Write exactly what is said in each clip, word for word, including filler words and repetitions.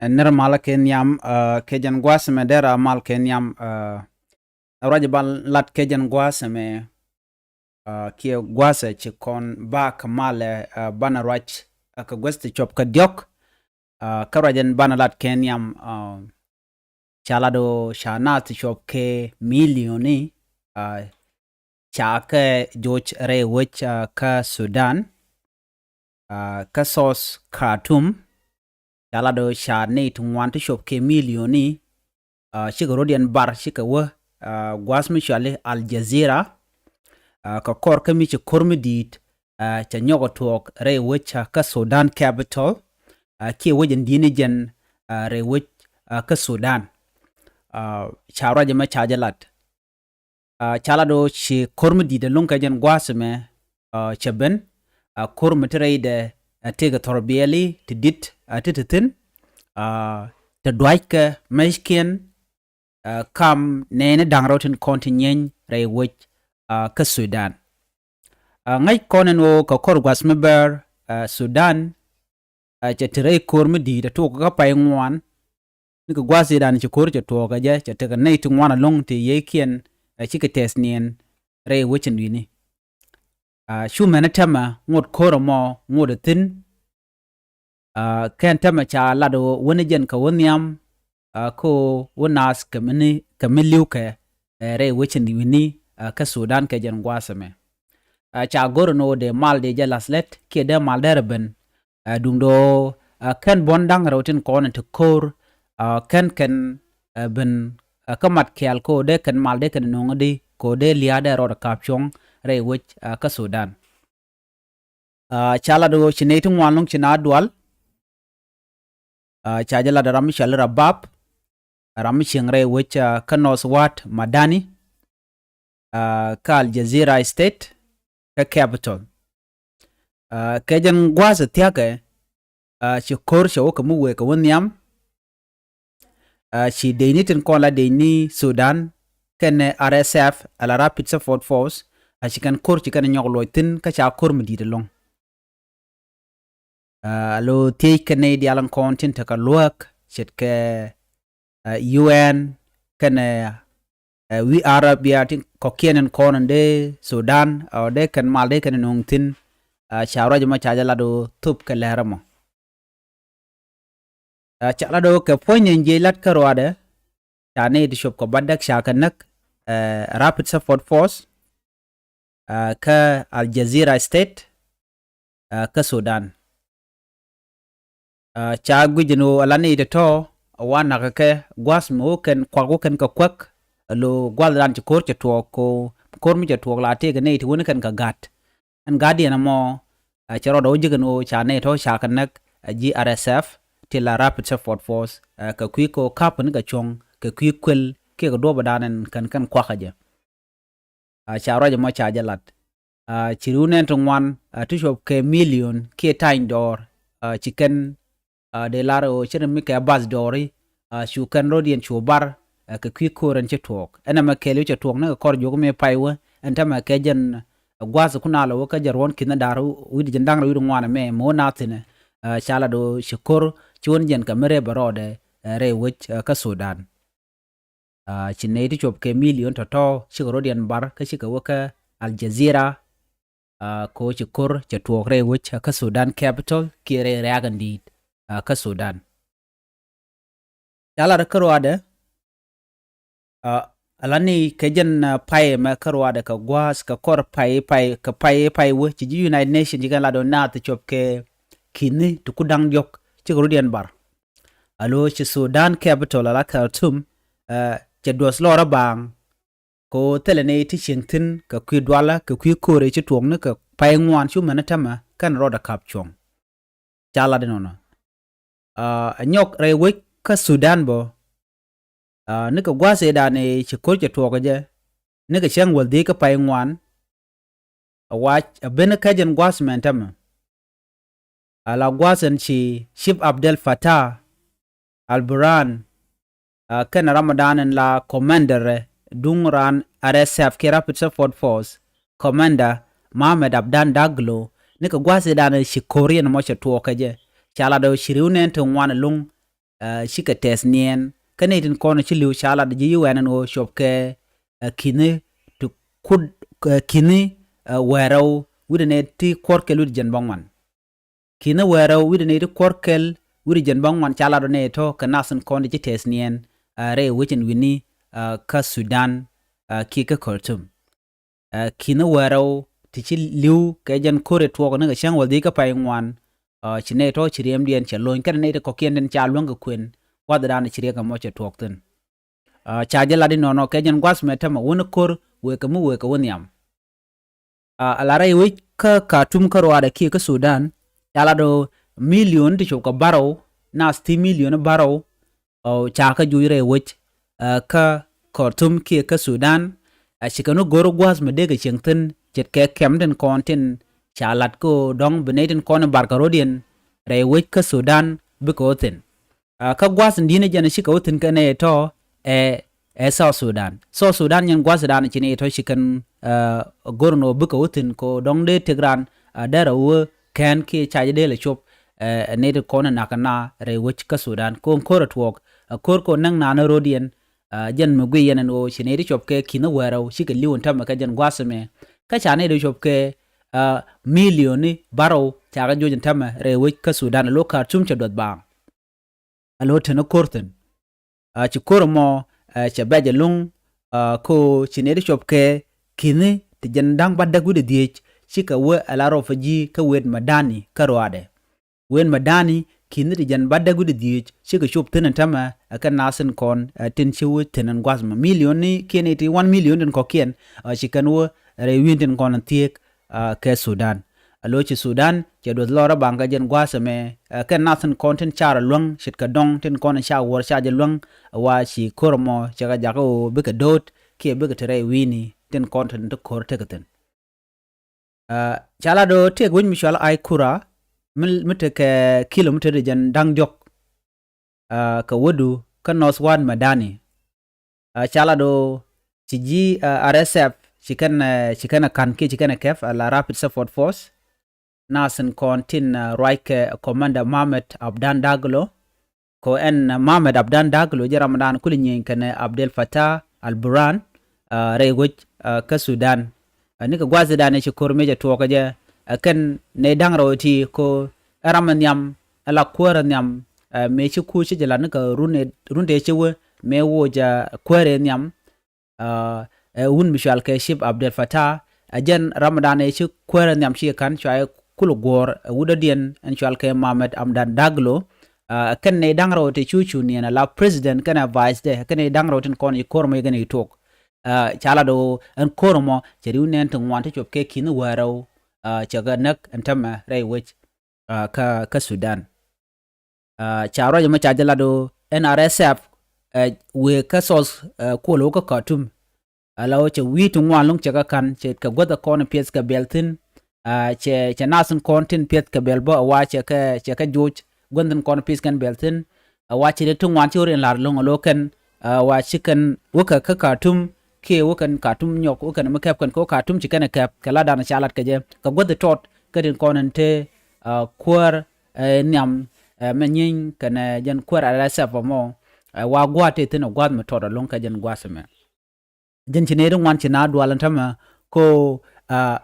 Ɛ nir mal kɛ nhiam, ɛ, kɛ jɛn gua̱a̱th ɛmɛ derɛ mal kɛ nhiam, ɛ, ruac ban lat kɛ jɛn gua̱a̱th ɛmɛ, ɛ, kiɛ gua̱a̱th ɛ ci kɔn bak malɛ, ɛ, banɛ ruac, ɛ, kɛ gua̱a̱th ti cuɔp kɛ diɔ̱k, ɛ, kä ruac ɛn banɛ lat kɛ nhiam, ɛ, ca lat ɣöö ca naath ti cuɔp kɛ milioni, ɛ, ca kɛ joc rɛy wec, ɛ, kä Sudan, ɛ, kä South Khartoum, ca lat ɣöö ca nɛy ti ŋuan ti cuɔp kɛ milioni, ɛ, cikɛ rɔ̱diɛn bar cikɛ wä, ɛ, gua̱a̱th mi cɔali Al Jazeera, ɛ, kɛ kɔr kä mi ci ko̱r mi di̱i̱t, ɛ, ca nyɔk ɛ tuɔɔk rɛy wec, ɛ, kä Sudan capital, ɛ, kiɛ wec in di̱i̱t ni jɛn, ɛ, rɛy wec, ɛ, kä Sudan. Ɛ, ca ruac ɛmɛ ca jɛ lat. Ɛ, ca lat ɣöö ci ko̱r mi di̱i̱t ɛlɔ̱ŋ kɛ jɛn gua̱a̱th ɛmɛ, ɛ, cɛ ben, ɛ, ko̱r mi ti rɛydɛ, ɛ, tëëkɛ thɔrbiɛli ti di̱t, ɛ, ti ti thi̱n, ɛ, ti duackɛ mɛckiɛn, ɛ, kam nɛɛni da̱ŋ rɛw tin kɔn ti nyieny rɛy wec, ɛ, kä Sudan. Ɛ, ŋäc kɔn ɛn ɣöö kɛ ko̱r gua̱a̱th mi bär, ɛ, Sudan, ɛ, cɛ te rɛy ko̱r mi di̱i̱t ɛ tuɔɔk kä pay ŋuan. Nikɛ gua̱a̱th i̱dan ci ko̱r cɛ tuɔɔk kɛ jɛ, cɛ tekɛ nɛy ti ŋuan ɛlɔ̱ŋ ti yieykiɛn, ɛ, cikɛ tɛth niɛn rɛy wec in wi̱ni. Ɛ, cu mɛn ɛ tɛmɛ ŋot ko̱r ɛmɔ ŋot ɛ thi̱n. Ɛ, kɛn tɛmɛ ca lat ɣöö wäni jɛn kɛ wä nhiam, ɛ, kä ɣöö wä naath kɛ mi ni, kɛ mi li̱wkɛ, ɛ, rɛy wec in wi̱ni, ɛ, kä Sudan kɛ jɛn gua̱a̱th ɛmɛ. Ɛ, ca go̱r ɛn ɣöö dee mal dee jɛ la̱th lät kiɛ dee mal derɛ ben, ɛ, duundɛ ɣöö, ɛ, kɛn buɔ̱n da̱ŋ rɛw tin kɔn in te ko̱r, ɛ, kɛn kɛn, ɛ, ben, ɛ, kä mat kɛɛl kɛ ɣöö dee kɛn mal dee kɛn nöŋädi kɛ ɣöö dee lia̱a̱ dee rɔɔdɛ ka̱p cuɔ̱ŋ rɛy wec, ɛ, kä Sudan. Ɛ, ca lat ɣöö ci nɛy ti ŋuan lɔ̱ŋ ci naath dual. Ɛ, ca jɛ lat ram mi cɔali Rabab, ram mi cieŋ rɛy wec, ɛ, kä North Wad Madani, ɛ, kä Al Jazeera State, kä capital. Ɛ, kɛ jɛn gua̱a̱th ɛ thia̱kɛ, ɛ, ci ko̱r cɛ wä kɛ mi wëë kɛ wä nhiam. Ɛ, ci dec ni tin kɔn la dec ni Sudan kɛnɛ R S F, ala Rapid Support Force, ɛ, ci kɛn ko̱r ci kɛn nyɔk luɔc thi̱n kä ca ko̱r mi di̱i̱t ɛlɔ̱ŋ. Ɛ, alo thiec kɛn nɛy diaal in kɔn tin tekɛ luäk ce̱tkɛ, ɛ, U N kɛnɛ, ɛ, wi̱i̱ Arabia tin kɔ̱kiɛn in kɔn in dee Sudan, ɛ, dee kɛn mal dee kɛn in nöŋ thi̱n, ɛ, ca ruac ɛmɔ ca jɛ lat ɣöö thop kɛ lɛr ɛmɔ. Ɛ, ca lat ɣöö kɛ puɔ̱ny in jiɛc lat kä ruaadɛ, ca nɛy ti cop kɛ bädäk ca kɛ näk, ɛ, Rapid Support Force, ɛ, kä Al Jazeera State, ɛ, kä Sudan. Ɛ, ca guic ɛn ɣöö ala nɛy tɔ̱tɔ̱ ɛ wa na̱k kɛ gua̱a̱th mi wä kɛn kuak wä kɛn kɛ kuäk, alo gua̱a̱th dan ci ko̱r cɛ tuɔɔk kɛ ɣöö ko̱r mi cɛ tuɔɔk la tëëkɛ nɛy ti wä ni kɛn kɛ ga̱t. Ɛn ga̱tdiɛn ɛmɔ, ɛ, cɛ rɔɔdɛ wä ji̱ kɛn ɣöö ca nɛy tɔ̱ ca kɛ näk, ɛ, ji̱ R S F ti la Rapid Support Force, ɛ, kɛ kui̱ kɛ ɣöö ka̱pä ni kɛ cuɔ̱ŋ kɛ kui̱ kuël kiɛ kɛ duɔ̱ɔ̱p ɛ dan ɛn kɛn kɛn kuak kɛ jɛ. Ɛ, ca ruac ɛmɔ ca jɛ lat. Ɛ, ci ri̱w nɛn ti ŋuan, ɛ, ti cuɔp kɛ milion kiɛ ta̱ny dɔɔr, ɛ, ci kɛn, ɛ, dee lar ɣöö ci rin mi kɛ bath dɔɔri, ɛ, cu kɛn rɔ̱diɛn cu bar, ɛ, kɛ kui̱ ko̱r ɛn ci tuɔɔk. Ɛn ɛmɛ kɛɛliw cɛ tuɔɔk ni kɛ kɔr juɔk mi pay wä, ɛn täämɛ kɛ jɛn, ɛ, gua̱a̱th kun a lɛ wä kä jɛ ruɔ̱n ki̱n da̱r wi̱cdɛ jɛn da̱ŋ rɛw wi̱cdɛ ŋuan ɛmɛ, mi wä naath thi̱n ɛ, ɛ, ca lat ɣöö ci ko̱r ci wä ni jɛn kɛ mi rɛp ɛ rɔɔdɛ, ɛ, rɛy wec, ɛ, kä Sudan. Ɛ, ci nɛy ti cuɔp kɛ milion tɔ̱tɔ̱ cikɛ rɔ̱diɛn bar kä cikɛ wä kä Al Jazeera, ɛ, kɛ ɣöö ci ko̱r cɛ tuɔɔk rɛy wec, ɛ, kä Sudan capital kiɛ rɛy rɛ̈ɛ̈k in di̱i̱t, ɛ, kä Sudan. Ca lar kä ruaadɛ, ɛ, ala ni kɛ jɛn, ɛ, pay ɛmɛ kä ruaadɛ kɛ gua̱a̱th kɛ kɔr pay pay kɛ pay pay wä ci ji̱ United Nations ci kɛn lat ɣöö naath ti cuɔp kɛ ki̱ni ti ku da̱ŋ diɔ̱k cikɛ rɔ̱diɛn bar. Alo ci Sudan capital ala Khartoum, ɛ, cɛ duɔth lɔrä baaŋ kɛ ɣöö thilɛ nɛy ti cieŋ thi̱n kɛ kui̱ dualä kɛ kui̱ ko̱r ëë ci tuɔɔk ni kɛ pay ŋuan cu mɛn ɛ täämɛ kɛn rɔɔdɛ ka̱p cuɔ̱ŋ. Ca lat inɔnɔ. Ɛ, ɛ nyɔk rɛy wec kä Sudan bä, ɛ, nikɛ gua̱a̱th ëëdan ëë ci ko̱r cɛ tuɔɔk kɛ jɛ, nikɛ cäŋ wäl dhieec kä pay ŋuan, ɛ wac ɛ ben kä jɛn gua̱a̱th mɛn täämɛ. Ala gua̱a̱th ɛn ci Chief Abdel Fattah Al Burhan, ɛ, kɛnɛ ram ëëdan ɛn la commander, ɛ, duŋ raan R S F kiɛ Rapid Support Force commander Mohamed Abdan Daglo, nikɛ gua̱a̱th ëëdan ëë ci ko̱r yɛn ɛmɔ cɛ tuɔɔk kɛ jɛ. Ca lat ɣöö ci ri̱w nɛn ti ŋuan ɛlɔ̱ŋ, cikɛ tɛth niɛn. Kä nɛy tin kɔn ci li̱w ca lat ji̱ yi wɛn ɛn ɣöö cuɔp kɛ ki̱ni ti kut ki̱ni wɛɛrɛw wi̱cdɛ nɛy ti kuɔr kɛl wi̱cdɛ jiɛn bäŋuan. Ki̱ni wɛɛrɛw wi̱cdɛ nɛy ti kuɔr kɛl wi̱cdɛ jiɛn bäŋuan ca lat ɔ nɛy tɔ̱ kɛ nath in kɔn ti ci tɛth niɛn rɛy wec in wi̱ni kä Sudan kiɛ kä Khartoum. Ki̱ni wɛɛrɛw ti ci li̱w kɛ jɛn ko̱r ɛ tuɔɔk ni kɛ cäŋ wäl dhiec kä pay ŋuan. Ci nɛy tɔ̱ ci riɛmdiɛn cɛ lo̱ny kɛnɛ nɛy ti kɔ̱kiɛn tin ca luäŋ kɛ kuën gua̱thdan ci riɛk ɛmɔ cɛ tuɔɔk thi̱n. Ca jɛ lat inɔnɔ kɛ jɛn gua̱th mɛ tämɛ wä ni ko̱r wëë kɛ mi wëë kɛ wä nhiam. Ala rɛy wec kä Khartoum kä ruaadɛ kiɛ kä Sudan ca lat ɔ milion ti cop kɛ bärɔw nath ti milion bärɔw ca kä juuc rɛy wec kä Khartoum kiɛ kä Sudan. Ci kɛn wä go̱r gua̱th mi dee kɛ cieŋ thi̱n ce̱tkɛ kɛm tin kɔn tin ca lat kä dɔ̱ŋ bi nɛy tin kɔn in barkɛ ro̱diɛn rɛy wec kä Sudan bikɛ wä thi̱n. Kä gua̱th in di̱n jɛn cikɛ wä thi̱n kɛn ɛ tɔ̱ ɛ ɛ South Sudan. South Sudan nyɛn gua̱thdan ci nɛy tɔ̱ ci kɛn go̱r in ɣöö bikɛ wä thi̱n kɛ dɔ̱ŋ dee tëk raan dee rɛ wä kɛn kiɛ ca jɛ dee lɛ cop. Ɛ nɛy ti kɔn in nakä na rɛy wec kä Sudan kɛ ɣöö ko̱r ɛ tuɔɔk ɛ ko̱r kɛ ɣöö näk naan ɛ ro̱diɛn. Jɛn mi guiy yɛn ɛn ɣöö ci nɛy ti cuɔp kɛ ki̱n wɛɛrɛw cikɛ li̱w ɛn tämɛ kɛ jɛn gua̱a̱th ɛmɛ. Kä ca nɛy ti cuɔp kɛ milioni bärɔw ca kɛ juɔc ɛn tämɛ rɛy wec kä Sudan ɛ lo̱ Khartoum cɛ duɔth baaŋ. Ɛ lo̱ teni ko̱r thi̱n. Ci ko̱r ɛmɔ cɛ bɛc ɛlɔ̱ŋ. Kä ci nɛy ti cuɔp kɛ ki̱n ti jɛn da̱ŋ bädäk wi̱cdɛ dhiec cikɛ wä ɛ la rɔ fɛ ji̱ kä Wed Madani kä ruaadɛ. Wed Madani ki̱n ti jɛn bädäk wi̱cdɛ dhiec cikɛ cop thi̱n ɛn tämɛ ɛ kɛ nath in kɔn ɛ tin ci wä thi̱n ɛn gua̱th mɔ milioni kiɛn iti wan milion tin kɔ̱kiɛn. Ci kɛn wä rɛy wi̱i̱n tin kɔn ɛn thiëëk kɛ Sudan. Alo ci Sudan cɛ duɔth lɔrä baŋ kɛ jɛn gua̱a̱th ɛmɛ kɛn nath tin kɔn tin car luäŋ ce̱tkɛ dɔ̱ŋ tin kɔn ca wuɔr ca jɛ luäŋ. Wa ci ko̱r ɛmɔ cɛ kɛ jakä ɣöö bikɛ do̱o̱t kiɛ bikɛ te rɛy wi̱i̱ni tin kɔn tin ti ko̱r tekɛ thi̱n. Ca la do̱o̱ tëëk wec mi cɔal Ai Kura mi tekɛ kilomitɛ ti jɛn da̱ŋ diɔ̱k kɛ wädu kä North Wad Madani. Ca la do̱o̱ ci ji̱ R S F ci kɛn ci kɛn ɛ ka̱n kiɛ ci kɛn ɛ kɛp ala Rapid Support Force. Nath in kɔn tin ruac kɛ Commander Mohamed Abdan Daglo. Kɛ ɛn Mohamed Abdan Daglo jɛ ramdan kuli nyieny kɛnɛ Abdel Fattah al Burhan rɛy wec kä Sudan. Nikɛ gua̱thidan ɛ ci ko̱r mëë cɛ tuɔɔkä jɛ ɛ kɛn nɛy da̱ŋ rɛw ti ko ɛ ram ɛ nhiam ɛ la kuäär ɛ nhiam. Mëë ci kuuc ci jɛ la nikɛ run tëë ci wee mëë woc ɛ kuäär ɛ nhiam. Ɛ wun mi cual kɛ Chief Abdel Fattah ɛ jɛn ramdan ɛ ci kuäär ɛ nhiam ci ka̱n cua ɛ kul guɔ̱ɔ̱r ɛ wut dɔ̱diɛn ɛn cual kɛ Mohamed Abdan Daglo. Ɛ kɛn nɛy da̱ŋ rɛw tëë cu cu niɛn ɛ la president kɛnɛ vice dɛ ɛ kɛn nɛy da̱ŋ rɛw tin kɔn ci ko̱r mɔ ci kɛn ci tuɔɔk. Ca la do̱o̱ ɛn ko̱r mɔ cɛ ri̱w nɛn ti ŋuan ti cuɔp kɛ ki̱n wäärɛw. Cɛ kɛ näk ɛn tämɛ rɛy wec kä kä Sudan. Ca ruac ɛmɔ ca jɛ lat ɣöö N R S F wëë kä South kuɔl ɣöö kä Khartoum. Ala ɣöö cɛ wi̱i̱ ti ŋuan lo̱ŋ cɛ kɛ ka̱n cɛ kɛ guäth ɛ kɔn piɛth kɛ bɛl thi̱n. Cɛ cɛ nath in kɔn tin piɛth kɛ bɛl bä a wa cɛ kɛ cɛ kɛ joc guäth in kɔn piɛth kɛn bɛl thi̱n. A wa ci ri ti ŋuan ci ɣöö riɛn la̱r lo̱ŋ a lo̱ kɛn. A wa ci kɛn wä kɛ kä Khartoum kiɛ wä kɛn Khartoum nyɔk wä kɛn mi kɛp kɛn kɛ wä Khartoum ci kɛn ɛ kɛp kɛ latdan ca lat kɛ jɛ kɛ guäth in tɔt kɛ tin kɔn in te kuäär nhiam mɛ nyieeny kɛnɛ jɛn kuäär R S F ɛmɔ. Wa gua̱a̱th tëë thi̱n ɛ gua̱a̱th mi tɔt ɛlɔ̱ŋ kɛ jɛn gua̱a̱th ɛmɛ. Jɛn ci nɛy ti ŋuan ci na dual ɛn tämɛ ko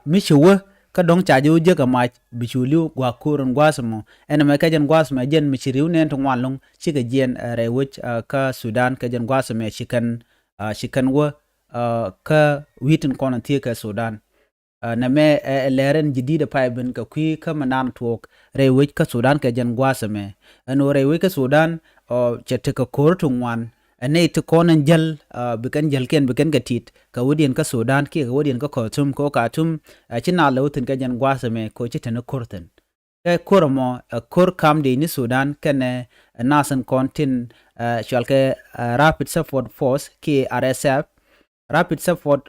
mi ci wä kä dɔ̱ŋ ca jɛ wä jiäk ɛ mac bi cu li̱w gua̱a̱th ko̱r ɛn gua̱a̱th ɛmɔ. Ɛn ɛmɛ kɛ jɛn gua̱a̱th ɛmɛ jɛn mi ci ri̱w nɛn ti ŋuan lo̱ŋ cikɛ jiɛn rɛy wec kä Sudan kɛ jɛn gua̱a̱th ɛmɛ ci kɛn ci kɛn wä kä wi̱i̱ tin kɔn ɛn thiee kɛ Sudan. Nɛmɛ ɛ lɛr ɛn ji̱ di̱i̱t ɛ pay ben kɛ kui̱ kä mi naan tuɔɔk rɛy wec kä Sudan kɛ jɛn gua̱a̱th ɛmɛ. Ɛn ɣöö rɛy wec kä Sudan cɛ tekɛ ko̱r ti ŋuan ɛ nɛy ti kɔn ɛn jäl bi kɛn jälkiɛn bi kɛn kɛ tit kɛ wädiɛn kä Sudan kiɛ kɛ wädiɛn kä Khartoum kɛ wä Khartoum. Ci naath lɛ wä thi̱n kɛ jɛn gua̱a̱th ɛmɛ kɛ wä ci teni ko̱r thi̱n. Kɛ ko̱r ɛmɔ ɛ ko̱r kam dee ni Sudan kɛnɛ nath in kɔn tin cual kɛ Rapid Support Force kiɛ R S F. Rapid Support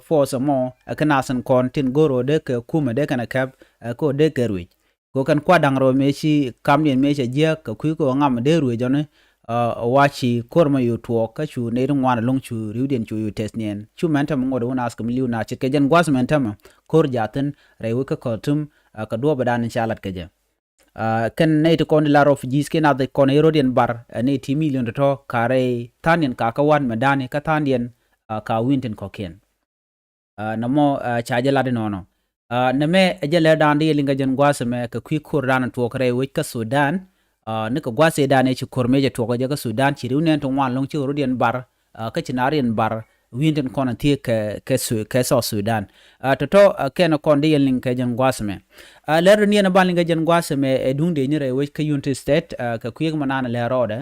Force ɛmɔ ɛ kɛ nath in kɔn tin go̱r ɣöö dee kɛ kumɛ dee kɛn ɛ kɛp ɛ kɛ ɣöö dee kɛ ruëc. Kɛ ɣöö kɛn kua̱r da̱ŋ rɛw mëë ci kamdiɛn mëë cɛ jiääk kɛ kui̱ kɛ ɣöö ŋam dee ruëc ɔni. Ɛ wa ci ko̱r ɛmɔ yo̱o̱ tuɔɔk kä cu nɛy ti ŋuan ɛlɔ̱ŋ cu ri̱wdiɛn cu yo̱o̱ tɛth niɛn cu mɛn tämɛ ŋot ɛ wä naath kɛ mi li̱w naath ce̱tkɛ jɛn gua̱th mɛn tämɛ ko̱r jaathin rɛy wec kä Khartoum. Kɛ duɔ̱ɔ̱p ɛ da̱a̱n in ca lat kɛ jɛ. Kɛn nɛy ti kɔn di la refugees kiɛ nath kɔn i̱ rɔ̱diɛn bar, nɛy ti million tɔ̱tɔ̱ ka rɛy tha̱a̱ŋdiɛn ka kä wa̱a̱t mɛ da̱a̱ni kä tha̱a̱ŋdiɛn ka wi̱n tin kɔ̱kiɛn. Nɔmɔ ca jɛ lat inɔnɔ. Nɛmɛ ɛ jɛ lɛr da̱a̱n di yɛ liŋ kɛ jɛn gua̱a̱th ɛmɛ kɛ kui̱ ko̱r da̱a̱n tuɔɔk rɛy wec kä Sudan. Ni kɛ gua̱a̱th ëë da̱a̱n ëë ci ko̱r mëë jɛ tuɔɔk ɛ jɛ kä Sudan ci ri̱w nɛn ti ŋuan lo̱ŋ ci rɔ̱diɛn bar, kä ci na riɛn bar wi̱n tin kɔn thiek kɛ, kɛ South Sudan. Tɔ̱tɔ̱ kɛn kɔn di yɛ liŋ kɛ jɛn gua̱a̱th ɛmɛ. Lɛr di ni yɛn ban liŋ kɛ jɛn gua̱a̱th ɛmɛ ɛ duŋ dee ni rɛy wec kä Unity State kɛ kui̱ mɛ naan lɛr rɔɔdɛ.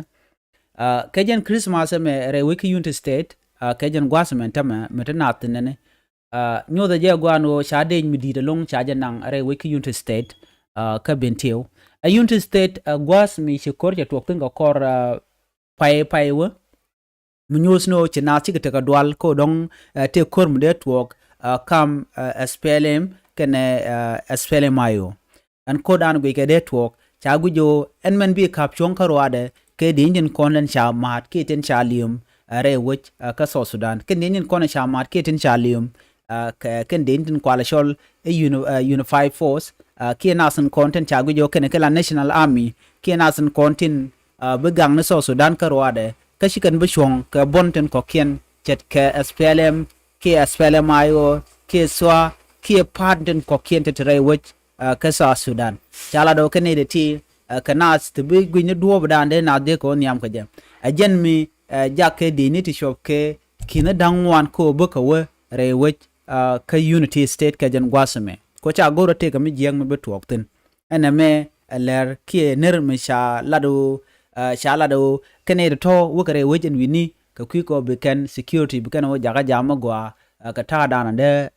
Kɛ jɛn Christmas ɛmɛ rɛy wec kä Unity State kɛ jɛn gua̱a̱th ɛmɛ tämɛ mi ti naath thin nɛni. Nyothɛ jɛ gua̱a̱n ɣöö ca dec mi di̱i̱t ɛlɔ̱ŋ ca jɛ naŋ rɛy wec kä Unity State kä Bentiu. Ɛ Unity State gua̱a̱th mi ci ko̱r cɛ tuɔk thin kɛ kɔr pay pay wä. Mi nyuuth ni ɣöö ci naath cikɛ tekɛ dual kä dɔ̱ŋ tëë ko̱r mi dee tuɔɔk kam SPLM kɛnɛ SPLM-IO. Ɛn ko̱r da̱a̱n guic kɛ dee tuɔɔk ca guic ɣöö ɛn mɛn bi ka̱p cuɔ̱ŋ kä ruaadɛ kɛ di̱i̱n tin kɔn tin ca ma̱a̱t kiɛ tin ca li̱em rɛy wec kä South Sudan. Kɛ di̱i̱n tin kɔn ca ma̱a̱t kiɛ tin ca li̱em kɛ di̱i̱n tin kualɛ cɔl i̱ Unified Force kiɛ nath tin kɔn tin ca guic ɣöö kɛnɛ kɛ la National Army kiɛ nath tin kɔn tin bi gaŋ ni South Sudan kä ruaadɛ kä ci kɛn bi cuɔ̱ŋ kɛ buɔ̱n tin kɔ̱kiɛn ce̱tkɛ SPLM kiɛ SPLM-IO kiɛ SSOA kiɛ pa̱a̱t tin kɔ̱kiɛn ti te rɛy wec kä South Sudan. Ca la dɔ̱ kɛ nɛy ti ti kɛ naath ti bi gui̱ny ni duɔ̱ɔ̱p da̱a̱n dee naath dee kɛ wä nhiam kɛ jɛ. Ɛ jɛn mi jak kɛ di̱i̱ni ti cuɔp kɛ ki̱n ni da̱ŋ ŋuan kɛ wä bä kɛ wä rɛy wec kä Unity State kɛ jɛn gua̱a̱th ɛmɛ. Kɛ ca go̱r ɛ tëëkɛ mi jiääk mi bi tuɔɔk thi̱n. Ɛn ɛmɛ ɛ lɛr kiɛ ner mi ca lat ɣöö ca lat ɣöö kɛ nɛy tɔ̱tɔ̱ wä kɛ rɛy wec ɛn wi̱ni kɛ kui̱ kɔ bi kɛn security bi kɛn wä jakä jam mi gɔaa kɛ ta̱a̱ da̱a̱n dee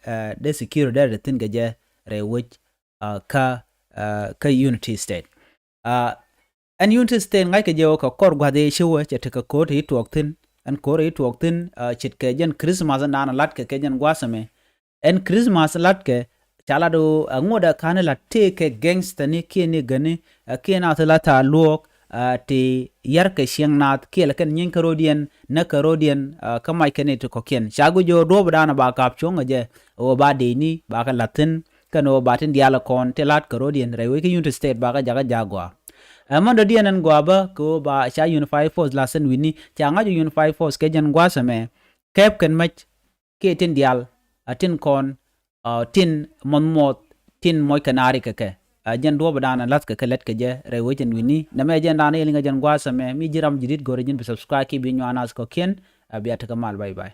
dee security dee ri thi̱n kɛ jɛ rɛy wec kä kä Unity State. Ɛn Unity State ŋa̱ckɛ jɛ ɣöö kɛ kɔr gua̱th ëë ci wä cɛ tekɛ ko̱r ti tuɔɔk thi̱n. Ɛn ko̱r ti tuɔɔk thi̱n ce̱tkɛ jɛn Christmas ɛn da̱a̱n lat kɛ kɛ jɛn gua̱a̱th ɛmɛ. Ɛn Christmas latkɛ ca lat ɣöö ɛ ŋuɔ̱t ɛ ka̱n lat tëëkɛ gangster ni kiɛ ni gäni kiɛ nath la thaal luɔ̱ɔ̱k ti yärkɛ cieŋ nath kiɛ lɛ kɛn nyieeny kä ro̱diɛn näk kä ro̱diɛn kä mac kɛn i̱ ti kɔ̱kiɛn. Ca guic ɣöö duɔ̱ɔ̱p da̱a̱n ba ka̱p cuɔ̱ŋ ɛ jɛ ɣöö ba dëëcni ba kɛ la̱th thi̱n kɛn ɣöö ba tin diaal ɛ kɔn ti la̱t kä ro̱diɛn rɛy wec kä Unity State ba kɛ jakä jaak gɔaa. Ɛ mɔn dɔ̱diɛn ɛn gɔaa bä kɛ ɣöö ba ca Unified Force la̱th thi̱n wi̱ni ca ŋa̱c ɣöö Unified Force kɛ jɛn gua̱a̱th ɛmɛ kɛɛp kɛn mäc kiɛ tin diaal a tin kɔn tin muɔth muɔth tin muɔc kɛ naari kɛ kɛ. Jɛn duɔ̱ɔ̱p da̱a̱n a la̱th kɛ kɛ lät kɛ jɛ rɛy wec ɛn wi̱ni. Nɛmɛ jɛn da̱a̱n a yɛ liŋ kɛ jɛn gua̱a̱th ɛmɛ mi ji̱ ram ji̱ di̱t go̱rɛ ji̱n bi subscribe kiɛ bi nyuan ath kɔ̱kiɛn. Bia tekɛ mal, bye bye.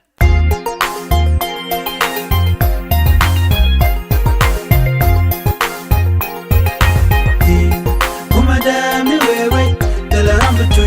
Kumɛ dee mi wee wec thilɛ ram bi cu